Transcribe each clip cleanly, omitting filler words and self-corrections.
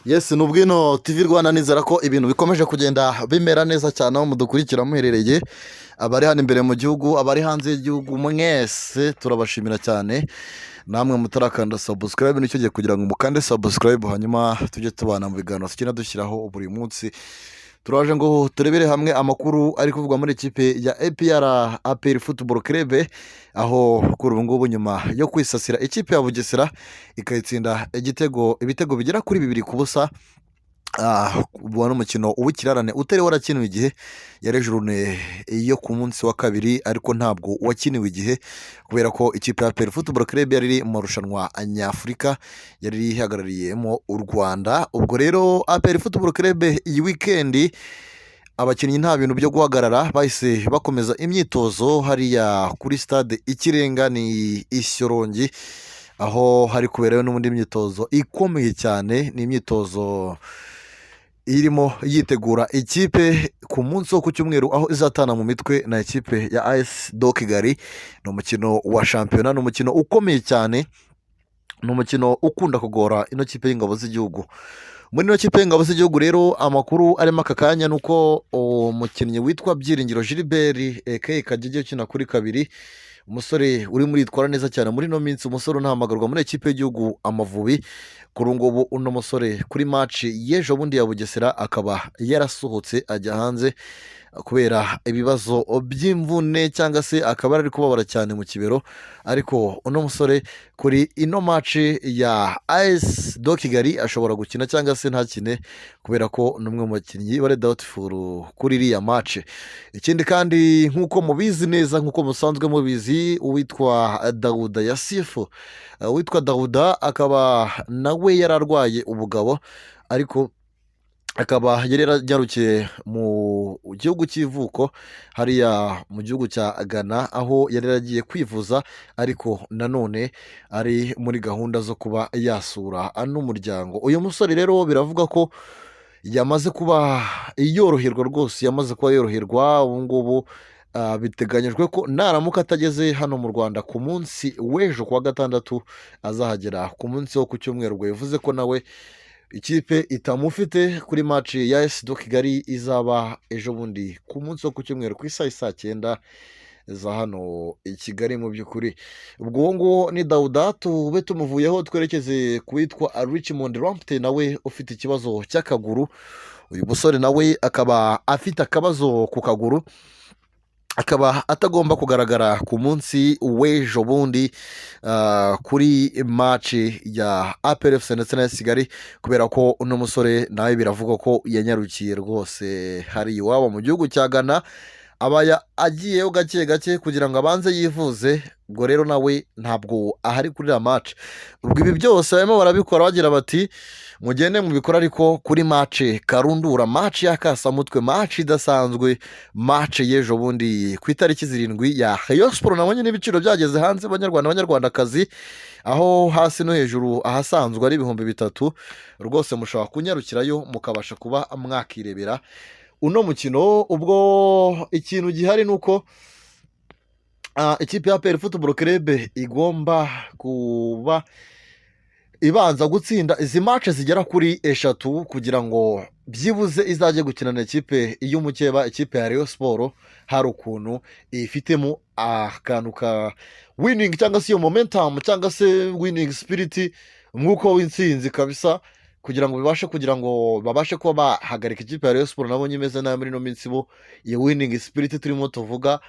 Yes, ni ubwino TV Rwanda. Nizera ko ibintu bikomeje kugenda bimera neza cyane aho mudukurikira muherereye, abari hano imbere mu gihugu, abari hanze y'igihugu, mwese turabashimira cyane. Namwe mutarakanda subscribe, nicyo gihe kugira ngo mukande subscribe, hanyuma tujye tubana mu biganiro tugenda dushyiraho buri munsi. Turaje ngo turebere hamwe amakuru ari kuvugwa muri ikipe ya APR, APR Football Club, aho kuri ubu ngubu nyuma yo kwisasira ikipe ya Bugesera ikayitsinda ibitego bigera kuri 2-0, ubu ni umukino w'ikirarane utari warakiniwe igihe. Yari journée yo ku munsi wa kabiri, ariko ntabwo wakiniwe igihe kubera ko ikipe ya APR Football Club yari iri mu marushanwa nyafurika yari ihagarariyemo u Rwanda. Ubwo rero APR Football Club iyi weekend abakinnyi nta bintu byo guhagarara, bahise bakomeza imyitozo hariya kuri stade Ikirenga, ni Ishyorongi, aho hari kuberayo n'ubundi myitozo ikomeye cyane. Ni imyitozo irimo yitegura ikipe ku munsi wo ku cyumweru, aho izatana mu mitwe na ikipe ya AS do Kigali. Ni umukino wa shampiyona, ni umukino ukomeye cyane, ni umukino ukunda kugora ino kipe y'ingabo z'igihugu. Muri ino kipe y'ingabo z'igihugu rero, amakuru arimo aka kanya ni uko umukinnyi witwa Byiringiro Gilbert aka Kagege, ukina kuri kabiri, umusore urimo uritwara neza cyane muri ino minsi, umusore unahamagarwa muri ikipe y'igihugu Amavubi, kuri ubu ngubu uno musore kuri match y'ejo bundi ya Bugesera akaba yarasohotse ajya hanze kubera ibibazo by'imvune, cyangwa se akaba ari kubabara cyane mu kibero. Ariko uno musore kuri ino match ya AS do Kigali ashobora gukina cyangwa se ntakine, kubera ko ni umwe mu bakinnyi bari doubtful kuri iriya match. Ikindi kandi, nk'uko mubizi neza, nk'uko musanzwe mubizi, uwitwa Dawuda Yasifu, uwitwa Dawuda akaba nawe yari arwaye ubugabo, ariko akaba yari yaranyarukiye mu gihugu cy'ivuko hariya mu gihugu cya Ghana, aho yari yaragiye kwivuza, ariko nanone ari muri gahunda zo kuba yasura n'umuryango. Uyu musore rero biravuga ko yamaze kuba yoroherwa rwose, yamaze kuba yoroherwa ubu ngubu. Biteganyijwe ko naramuka atageze hano mu Rwanda ku munsi w'ejo kuwa gatandatu, azahagera ku munsi wo ku cyumweru. Ubwo bivuze ko nawe ikipe itamufite kuri match ya AS do Kigali izaba ejo bundi ku munsi wo ku cyumweru ku isaha saa cyenda za hano i Kigali. Mu by'ukuri ubwo uwo nguwo ni Dawuda. Tube tumuvuyeho twerekeze ku witwa Richmond Lamptey, nawe ufite ikibazo cy'akaguru. Uyu musore nawe akaba afite akabazo ku kaguru, akaba atagomba kugaragara ku munsi w'ejo bundi kuri match ya APR FC ndetse na Kigali, kubera ko uno musore nawe biravugwa ko yanyarukiye rwose hari iwabo mu gihugu cya Ghana, aba agiyeyo gake gake kugira ngo abanze yivuze. Ubwo rero nawe ntabwo ahari kuri iriya match. Ubwo ibi byose barimo barabikora bagira bati: "Mugende mubikora," ariko kuri match karundura, match y'akasamutwe, match idasanzwe, match y'ejo bundi ku itariki 7 ya Rayon Sports. Nabonye n'ibiciro byageze hanze, banyarwanda, banyarwandakazi, aho hasi no hejuru ahasanzwe ari 3000. Rwose mushobora kunyarukirayo mukabasha kuba mwakirebera uno mukino. Ubwo ikintu gihari ni uko ikipe ya APR Football Club igomba kuba ibanza gutsinda izi match zigera kuri eshatu kugira ngo byibuze izajye gukina na ikipe y'umukeba, ikipe ya Rayon Sports, hari ukuntu ifitemo akantu ka winning, cyangwa se iyo momentum, cyangwa se winning spirit, umwuka w'intsinzi kabisa, kugira ngo bibashe kugira ngo babashe kuba bahagarika ikipe ya Rayon Sports. Nabonye imeze nabi muri ino minsi. Bo iyo winning spirit turimo tuvuga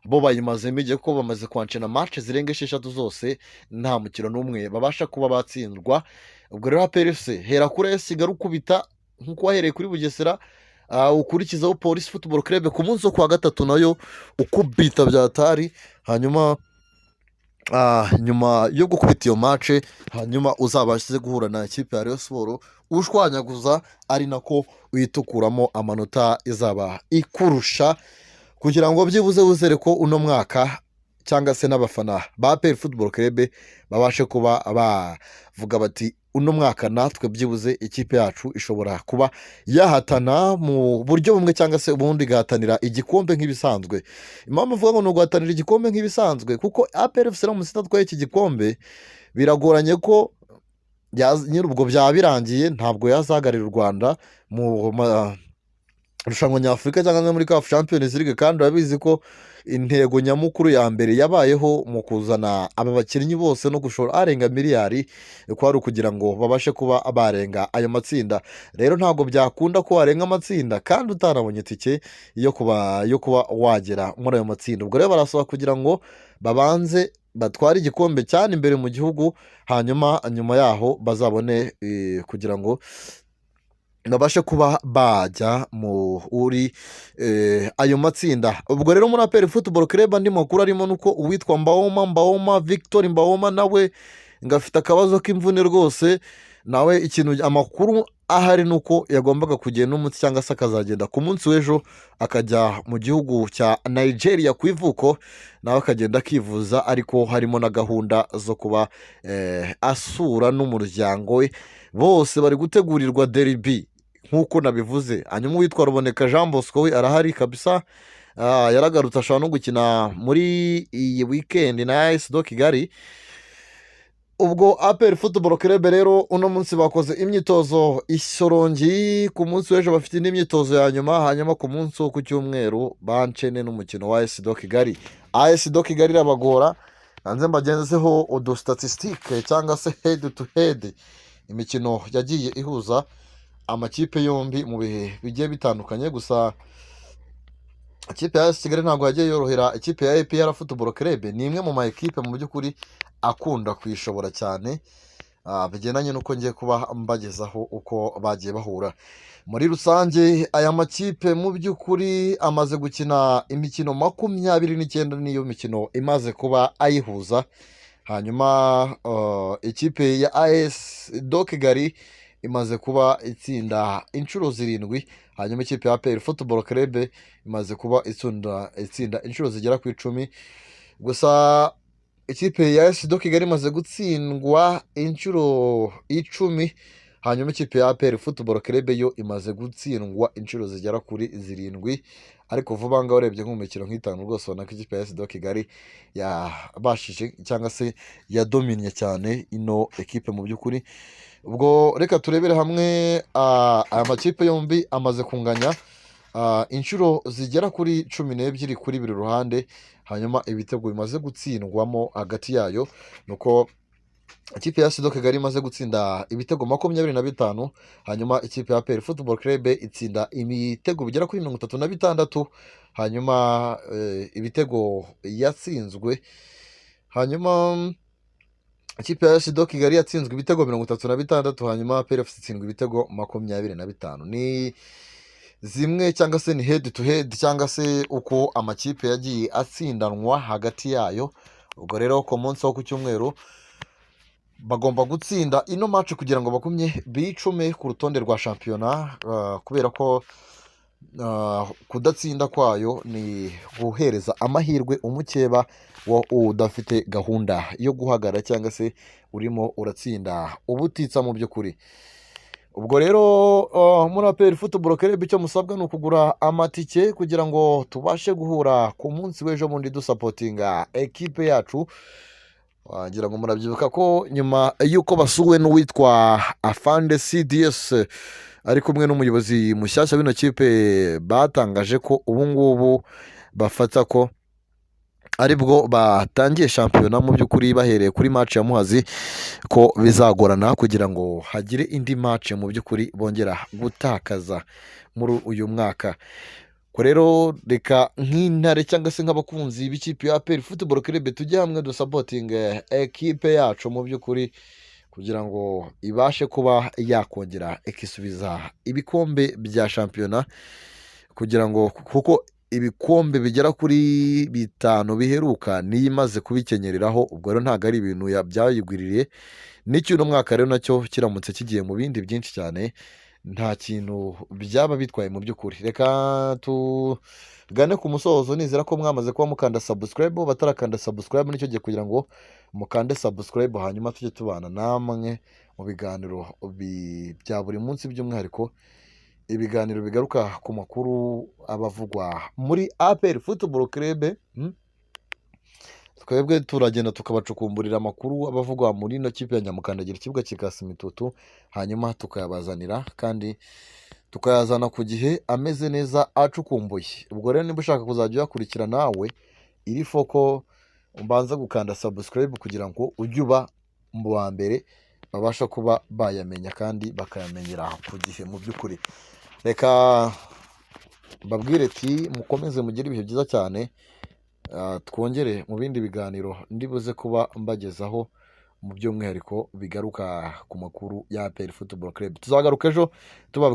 bo bayimazemo igihe, kuko bamaze kwancena match zirenga esheshatu zose nta mukino n'umwe babasha kuba batsindwa. Ubwo rero APR FC, hera kuri AS Kigali ukubita nk'uko wahereye kuri Bugesera, ukurikizaho Police Football Club ku munsi wo kuwa gatatu, nayo ukubita byatari. Hanyuma nyuma yo gukubita iyo match, hanyuma uzabashe guhura na ikipe ya Rayon Sports ushwanyaguza, ari nako uhita ukuramo amanota izaba ikurusha, kugira ngo byibuze wizere ko uno mwaka, cyangwa se n'abafana ba APR Football Club babashe kuba bavuga bati: "Uno mwaka natwe byibuze ikipe yacu ishobora kuba yahatana mu buryo bumwe cyangwa se ubundi, igahatanira igikombe nk'ibisanzwe." Impamvu uvuga ngo ni uguhatanira igikombe nk'ibisanzwe, kuko APR FC iramutse idatwaye iki gikombe, biragoranye ko Nyine ubwo byaba birangiye, ntabwo yazahagararira u Rwanda mu marushanwa nyafurika cyangwa se muri CAF Champions League. Kandi urabizi ko intego nyamukuru ya mbere yabayeho mu kuzana aba bakinnyi bose no gushora arenga miliyari kwari ukugira ngo babashe kuba barenga ayo matsinda. Rero ntabwo byakunda ko warenga amatsinda kandi utarabonye itike yo kuba wagera muri ayo matsinda. Ubwo rero barasaba kugira ngo babanze batware igikombe cyane imbere mu gihugu, hanyuma nyuma yaho bazabone kugira ngo babashe kuba bajya muri ayo matsinda. Ubwo rero muri APR Football Club, andi makuru arimo nuko uwitwa Mbaoma Victor Mbaoma nawe ngo afite akabazo k'imvune rwose. Nawe ikintu amakuru ahari ni uko yagombaga kugenda umunsi cyangwa se akazagenda ku munsi w'ejo, akajya mu gihugu cya Nigeria ku ivuko, nawe akagenda akivuza, ariko harimo na gahunda zo kuba asura n'umuryango we. Bose bari gutegurirwa derby nk'uko nabivuze. Hanyuma uwitwa Ruboneka Jean Bosco we arahari kabisa. Yaragarutse, ashobora no gukina muri iyi weekend na AS de Kigali. Ubwo APR Football Club rero uno munsi bakoze imyitozo i Shyorongi, ku munsi w'ejo bafite indi myitozo ya nyuma, hanyuma ku munsi wo ku cyumweru bancene n'umukino wa AS de Kigali. AS de Kigali irabagora. Hanze mbagenzeho udustatistique cyangwa se head to head, imikino yagiye ihuza amakipe yombi mu bihe bigiye bitandukanye. Gusa ikipe ya AS Kigali ntabwo yagiye yorohera ikipe ya APR Football Club. Ni imwe mu ma ekipe mu by'ukuri akunda kuyishobora cyane, bigendanye n'uko ngiye kuba mbagezaho uko bagiye bahura muri rusange. Aya makipe mu by'ukuri amaze gukina imikino 29, niyo mikino imaze kuba ayihuza. Hanyuma ikipe ya AS de Kigali imaze kuba itsinda inshuro zirindwi, hanyuma ikipe ya APR Football Club imaze kuba itsinda inshuro zigera ku 10. Gusa ikipe ya AS de Kigali imaze gutsindwa inshuro 10, hanyuma ikipe ya APR Football Club yo imaze gutsindwa inshuro zigera kuri zirindwi. Ariko vuba ngaho urebye nko mu mikino nk'itanu rwose, ubona ko ikipe ya AS de Kigali yabashije cyangwa se yadominye cyane ino ekipe mu by'ukuri. Ubwo reka turebere hamwe, aya makipe yombi amaze kunganya inshuro zigera kuri 12 kuri buri ruhande. Hanyuma ibitego bimaze gutsindwamo hagati yayo ni uko ikipe ya AS de Kigali imaze gutsinda ibitego 25, hanyuma ikipe ya APR Football Club itsinda ibitego bigera kuri 36. Hanyuma ibitego yatsinzwe, hanyuma ikipe ya AS de Kigali yatsinzwe ibitego 36, hanyuma APR FC itsindwa ibitego 25. Ni zimwe cyangwa se ni head to head cyangwa se uko amakipe yagiye atsindanwa hagati yayo. Ubwo rero ku munsi wo ku cyumweru bagomba gutsinda ino match kugira ngo bagumye bicume ku rutonde rwa shampiyona, kubera ko kudatsinda kwayo ni guhereza amahirwe umukeba wo udafite gahunda yo guhagarara cyangwa se urimo uratsinda ubutitsa mu by'ukuri. Ubwo rero muri APR Football Club icyo musabwa ni ukugura amatike kugira ngo tubashe guhura ku munsi w'ejo bundi dusapotinga ekipe yacu. Wagira ngo murabyibuka ko nyuma y'uko basuwe n'uwitwa Afande CDS ari kumwe n'umuyobozi mushyashya w'ino kipe, batangaje ko ubu ngubu bafata ko aribwo batangiye shampiyona mu by'ukuri, bahereye kuri match ya Muhazi, ko bizagorana kugira ngo hagire indi match mu by'ukuri bongera gutakaza muri uyu mwaka. Ko rero reka nk'intare cyangwa se nk'abakunzi b'ikipe ya APR Football Club tujye hamwe dusapotinge ekipe yacu mu by'ukuri, kugira ngo ibashe kuba yakongera ikisubiza ibikombe bya shampiyona, kugira ngo kuko ibikombe bigera kuri bitanu biheruka niyo imaze kubikenyereraho. Ubwo rero ntabwo ari ibintu byayigwiririye. N'icy'uno mwaka rero nacyo kiramutse kigiye mu bindi byinshi cyane, nta kintu byaba bitwaye mu by'ukuri. Reka tugane ku musozo, nizera ko mwamaze kuba mukanda subscribe. Batarakanda subscribe, nicyo gihe kugira ngo mukande subscribe, hanyuma tujye tubana namwe mu biganiro bya buri munsi, by'umwihariko ibiganiro bigaruka ku makuru abavugwa muri APR Football Club. Twebwe turagenda tukabacukumburira amakuru abavugwa muri ino kipe ya Nyamukandagira, ikibuga kikasa imitutu, hanyuma tukayabazanira kandi tukayazana ku gihe ameze neza acukumbuye. Ubwo rero niba ushaka kuzajya uyakurikira nawe, iri foko ubanza gukanda subscribe kugira ngo ujye uba mu wa mbere babasha kuba bayamenya kandi bakayamenyera ku gihe. Mu by'ukuri reka mbabwire ati mukomeze mugire ibihe byiza cyane. Twongere mu bindi biganiro ndibuze kuba mbagezaho mu by'umwihariko bigaruka ku makuru ya APR Football Club. Tuzagaruka ejo tuba.